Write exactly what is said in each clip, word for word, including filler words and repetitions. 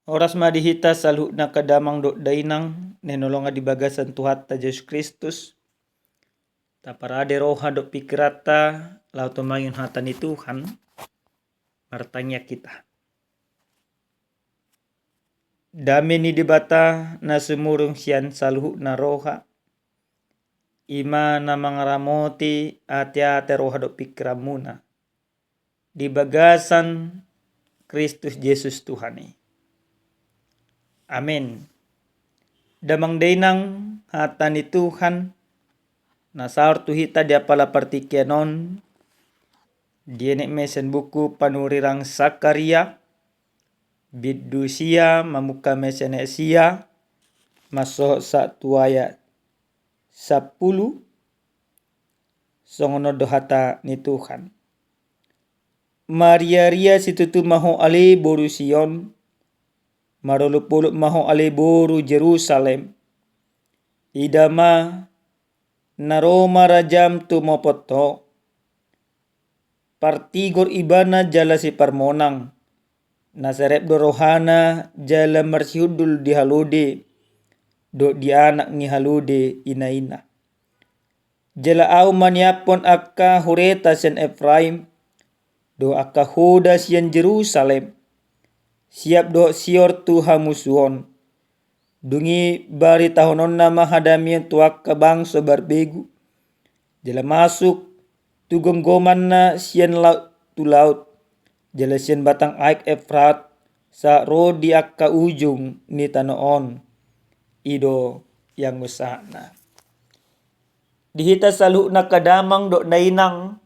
Horas ma di hita saluhutna angka damang dohot dainang na hinaholongan di bagasan Tuhanta Jesus Kristus. Taparade roha dohot pingkiranta laho tumangihon hata ni Tuhan. Martangiang hita. Dame ni Debata na sumurung sian saluhutna roha, i ma na mangaramoti ateate roha dohot pingkiranmuna di bagasan Kristus Jesus Tuhan i. Amen. Damang dainang, hata ni Tuhan na saor tu hita di apala partingkian on, dienet ma sian buku Panurirang Sakaria, bindu sia, mamungka ma sian ayat sia, mansohot sahat tu ayat sampulu. Songon on do hata ni Tuhan. Mariaria situtu ma ho ale boru Sion, marolopolop ma ho ale boru Jerusalem. Ida ma, na ro ma rajam tumopot ho. Partigor ibana jala siparmonang. Na serep do rohana jala marsihundul di halode dohot di anak ni halode inaina. Jala ahu maniaphon angka hureta sian Efraim dohot angka hoda sian Jerusalem. Siap dohot sior tu hamusuon. Dung i baritahononna ma hadameon tu angka bangso barbegu. Jala masuk tu gomgomanna sian laut tu laut, jala sian batang aek Efrat sahat ro di angka ujung ni tano on. I do ianggo sahatna. Di hita saluhutna angka damang dohot dainang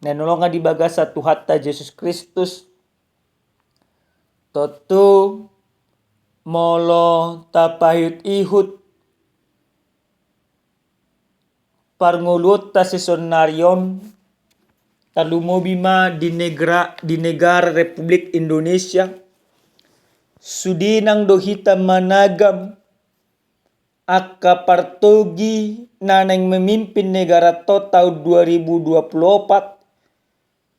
na hinaholongan di bagasan Tuhanta Jesus Kristus, tontu molo tapaihut-ihut parngoluonta sisonari on, tarlumobi ma di negara, di negara Republik Indonesia, sude nang do hita managam angka partogi na naeng memimpin negara on tahun dua ribu dua puluh opat,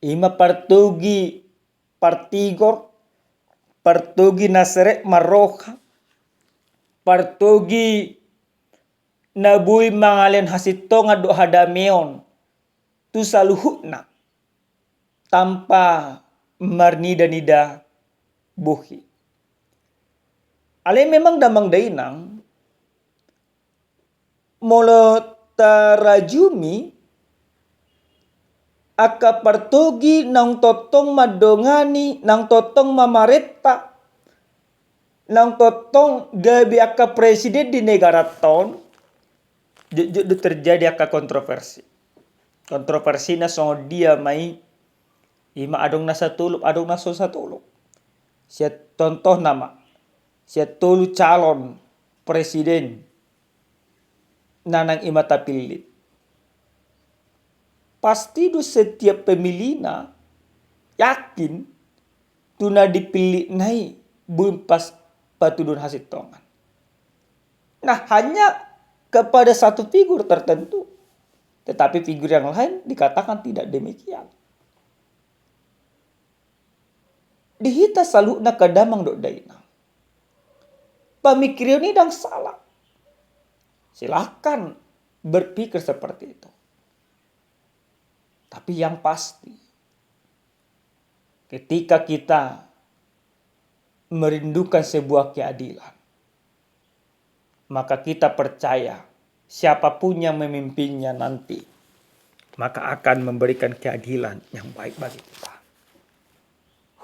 i ma partogi partigor, partogi na serep marroha, partogi na boi mangalehon hasintongan dohot hadameon tu saluhutna tanpa marnida-nida bohi. Alai memang damang dainang, molo tarajumi angka partogi naung tongtong mandongani, naung tongtong mamarenta, naung tongtong gabe angka presiden di negara on, jotjot do terjadi angka kontroversi. Kontroversina songon dia ma i, i ma adong na satolop, adong na so satolop. Sian contohna ma, sian tolu calon presiden na naeng i ma tapillit. Pasti do setiap pemilihna yakin tu na dipillitna i boi pas patuduhon hasintongan. Nah, hanya kepada satu figur tertentu. Tetapi figur yang lain dikatakan tidak demikian. Di hita saluhutna angka damang dohot dainang, pamikiran i ndang salah. Silahkan berpikir seperti itu. Tapi yang pasti, ketika kita merindukan sebuah keadilan, maka kita percaya siapapun yang memimpinnya nanti, maka akan memberikan keadilan yang baik bagi kita.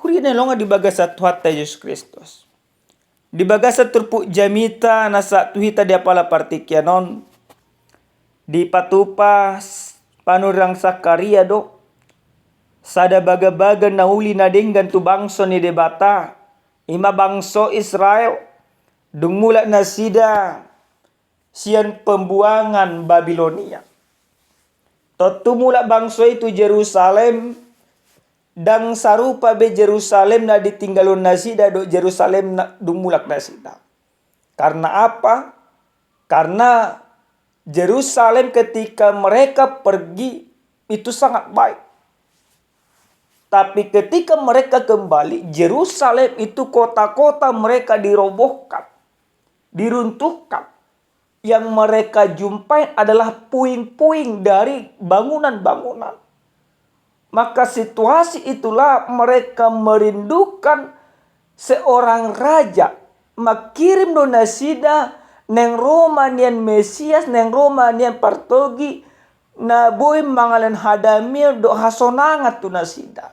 Huria na hinaholongan di bagasan Tuhanta Jesus Kristus. Di bagasan turpuk jamita na sahat tu hita di apala partingkian on, dipatupa panurirang Sakaria do sada bagabaga na uli na denggan tu bangso ni Debata, i ma bangso Israel, dung mulak nasida sian pembuangan Babilonia. Tontu mulak bangso i tu Jerusalem, ndang sarupa be Jerusalem na ditinggalhon nasida dohot Jerusalem na dung mulak nasida. Karena apa? Karena Jerusalem ketika mereka pergi itu sangat baik. Tapi ketika mereka kembali, Jerusalem itu kota-kota mereka dirobohkan, diruntuhkan. Yang mereka jumpai adalah puing-puing dari bangunan-bangunan. Maka situasi itulah mereka merindukan seorang raja. Mangkirim do nasida naeng ro ma nian Mesias, naeng ro ma nian partogi, na boi mangalehon hadamion dohot hasonangan tu nasida.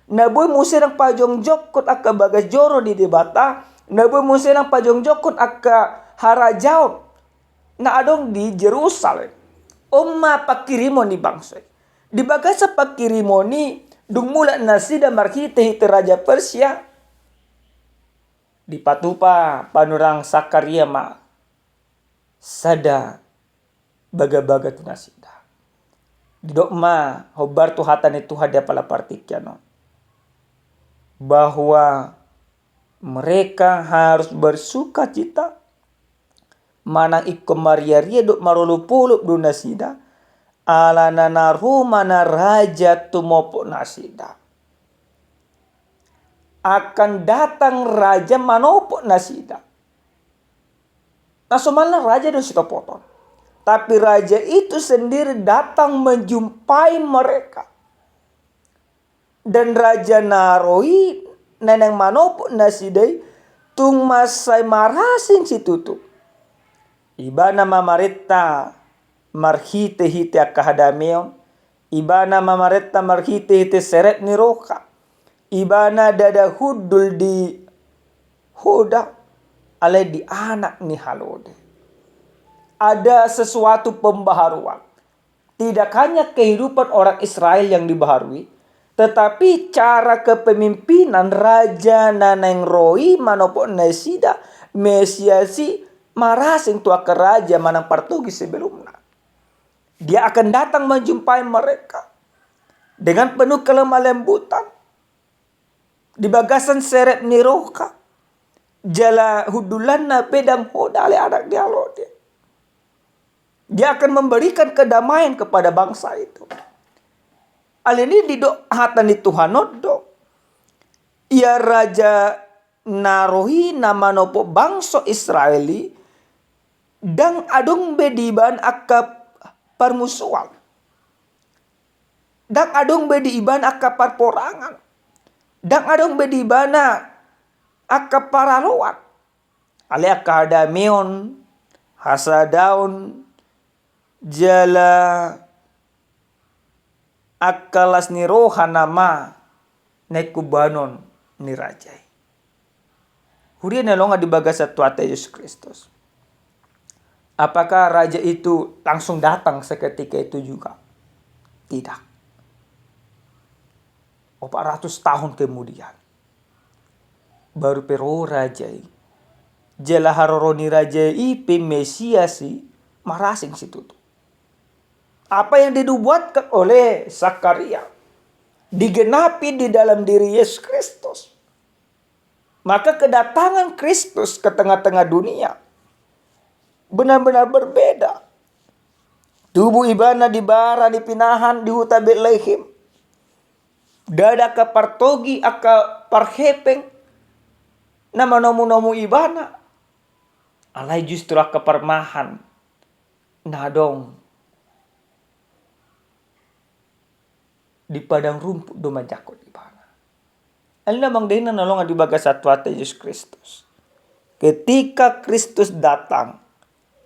Na boi muse naeng pajongjongkon angka bagas joro ni Debata, na boi muse naeng pajongjongkon angka harajaon na adong di Jerusalem. On ma pangkirimon ni bangso i. Di bagasan pangkirimon i, dung mulak nasida marhite-hite raja Persia, dipatupa panurirang Sakaria ma sada bagabaga tu nasida. Didok ma hombar tu hata ni Tuhan di apala partingkian on, bahwa mereka harus bersukacita, manang ingkon mariaria dohot marolopolop do nasida, ala na ro ma na raja tumopot nasida. Akan datang raja manopot nasida. Na somalna raja do sitopoton. Tapi raja itu sendiri datang menjumpai mereka. Dan raja na ro i, na naeng manopot nasida i, tung mansai marasing situtu. Ibana ma marenta marhite-hite angka hadameon, ibana ma marenta marhite-hite serep ni roha, ibana ndada hundul di hoda, alai di anak ni halode. Ada sesuatu pembaharuan. Tidak hanya kehidupan orang Israel yang dibaharui, tetapi cara kepemimpinan raja na naeng ro i manopot nasida, Mesias i, marasing tu angka raja manang partogi sebelumna. Dia akan datang menjumpai mereka dengan penuh kelemah lembutan, di bagasan serep ni roha, jala hundulanna pe ndang hoda, alai anak ni halode. Dia akan memberikan kedamaian kepada bangsa itu. Alani i didok hata ni Tuhan on do, ia raja na ro i na manopot bangso Israel i, ndang adong be di ibana angka parmusuan. Ndang adong be di ibana angka parporangan. Ndang adong be di ibana angka paraloan. Alai angka hadameon, hasadaon, jala angka las ni roha nama naeng hubahenon ni raja i. Huria na hinaholongan di bagasan Tuhanta Jesus Kristus. Apakah raja itu langsung datang seketika itu juga? Tidak. Empat ratus tahun kemudian, baru pe ro raja i. Jala haroro ni raja i pe Mesias i marasing situtu. Apa yang dinubuatkan oleh Sakaria digenapi di dalam diri Yesus Kristus. Maka kedatangan Kristus ke tengah-tengah dunia benar-benar berbeda. Tubu ibana di bara ni pinahan di huta Betlehem. Ndada angka partogi, angka parhepeng na manomu-nomu ibana. Alai justru angka parmahan na adong di padang rumput do manjangkon ibana. Alani i, amang dainang na hinaholongan di bagasan Tuhanta Jesus Kristus, ketika Kristus datang,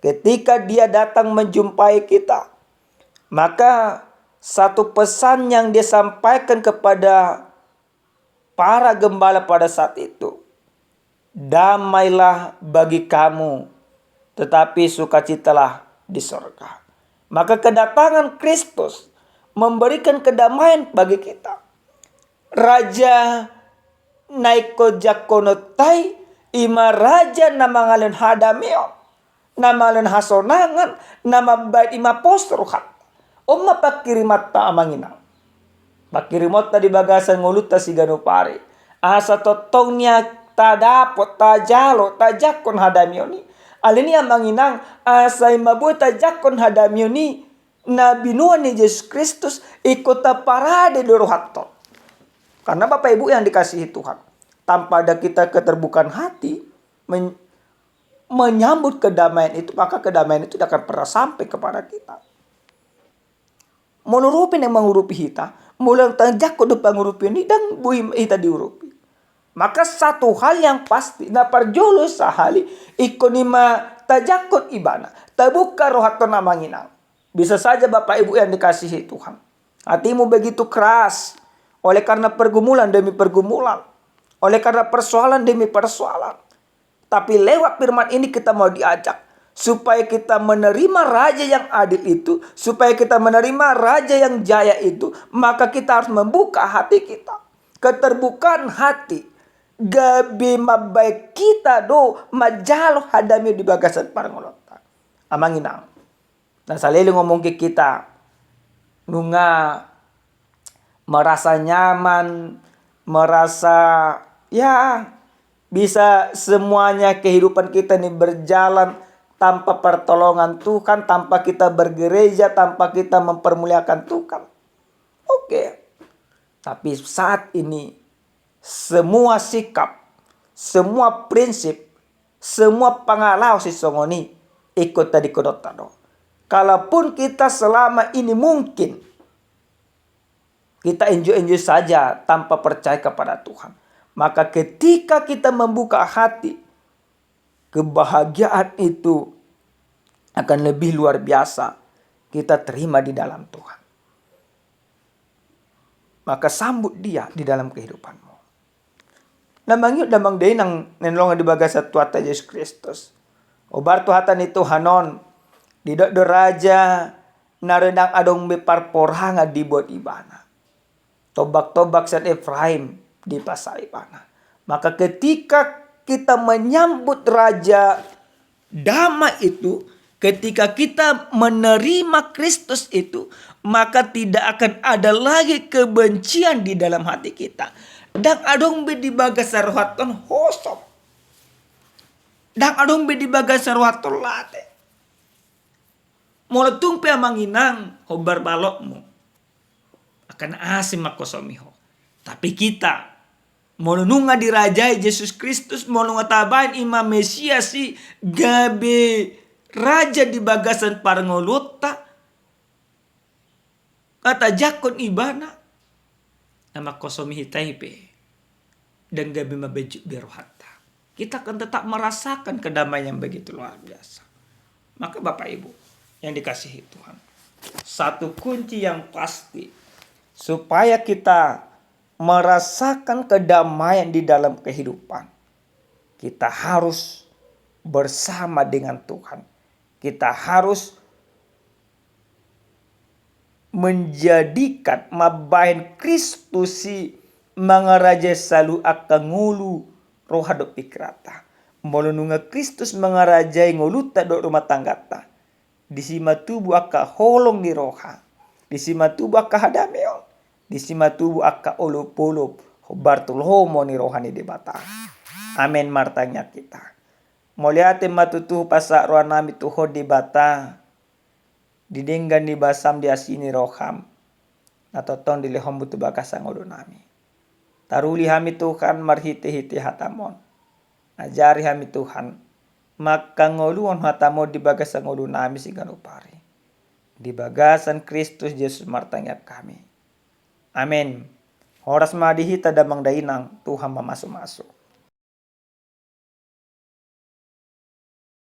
ketika Dia datang menjumpai kita, maka satu pesan yang Dia sampaikan kepada para gembala pada saat itu, "Damailah bagi kamu, tetapi sukacitalah di sorga." Maka kedatangan Kristus memberikan kedamaian bagi kita. Raja na ingkon jangkononta i, i ma raja na mangalehon hadameon, na mangalehon hasonangan, na mambahen i ma pos rohanta. On ma pangkirimanta, amang inang. Pangkirimonta di bagasan ngolunta siganup ari, asa tongtong nian tadapot, tajalo, tajangkon hadameon i. Alani i, amang inang, asa i ma boi tajangkon hadameon i na binoan ni Jesus Kristus, ingkon taparade do rohanta on. Karena Bapak Ibu yang dikasihi Tuhan, tanpa ada kita keterbukaan hati men-, menyambut kedamaian itu, maka kedamaian itu tidak akan pernah sampai kepada kita. Molo ro pe na mangurupi hita, molo ndang tajangkon do pangurupion i, ndang boi hita diurupi. Maka satu hal yang pasti, na parjolo sahali, ingkon i ma tajangkon ibana, tabuka rohanta, amang inang. Bisa saja Bapak Ibu yang dikasihi Tuhan, hatimu begitu keras oleh karena pergumulan demi pergumulan, oleh karena persoalan demi persoalan. Tapi lewat firman ini kita mau diajak supaya kita menerima raja yang adil itu, supaya kita menerima raja yang jaya itu, maka kita harus membuka hati kita. Keterbukaan hati gabe mambahen hita do manjalo hadamehon di bagasan parngoluonta. Amang inang, na saleleng ngomongke hita, nunga merasa nyaman, merasa, ya, bisa semuanya kehidupan kita ini berjalan tanpa pertolongan Tuhan, tanpa kita bergereja, tanpa kita mempermuliakan Tuhan. Oke. Tapi saat ini, semua sikap, semua prinsip, semua pangalaho sisongon i ingkon tadingkononta do. Kalaupun kita selama ini mungkin kita enjoy-enjoy saja tanpa percaya kepada Tuhan, maka ketika kita membuka hati, kebahagiaan itu akan lebih luar biasa kita terima di dalam Tuhan. Maka sambut Dia di dalam kehidupanmu. Na mangihut damang dainang na hinaholongan di bagasan Tuhanta Jesus Kristus. Hombar tu hata ni Tuhan on, didok do raja na ndang adong be parporangan dibuat ibana. Tombak-tombak sian Efraim dipasahat ibana. Maka ketika kita menyambut Raja Damai itu, ketika kita menerima Kristus itu, maka tidak akan ada lagi kebencian di dalam hati kita. Ndang adong be di bagasan rohanta on hosom. Ndang adong be di bagasan rohanta on late. Molo tung pe amang inang hombar balokmu, akan asing mangkosomi ho. Tapi hita, molo nunga dirajai Jesus Kristus, molo nunga tabahen i ma Mesias i gabe raja di bagasan parngoluonta, nga tajangkon ibana, na mangkosomi hita i pe ndang gabe mabenjut be rohanta. Kita akan tetap merasakan kedamaian yang begitu luar biasa. Maka Bapak Ibu yang dikasihi Tuhan, satu kunci yang pasti supaya kita merasakan kedamaian di dalam kehidupan, kita harus bersama dengan Tuhan. Kita harus menjadikan, mambahen Kristus i mangarajai saluhut angka ngolu, roha dohot pingkiranta. Molo nunga Kristus mangarajai ngolunta dohot rumah tangganta, disi ma tubu angka holong ni roha, disi ma tubu angka hadameon, disi ma tubu angka olopolop, hombar tu lomo ni roha ni Debata. Amen, martangiang hita. Mauliate ma tutu hupasahat rohanami tu Ho Debata, di denggan ni basam, di asi ni roham, na tongtong dilehonmu tu bagasan ngolunami. Taruli hami Tuhan marhitehite hatam on. Ajari hami Tuhan, mangkangoluhon hatam on di bagasan ngolunami siganup ari. Di bagasan Kristus Jesus martangiang hami. Amen. Horas ma di hita damang dainang, Tuhan mamasumasu.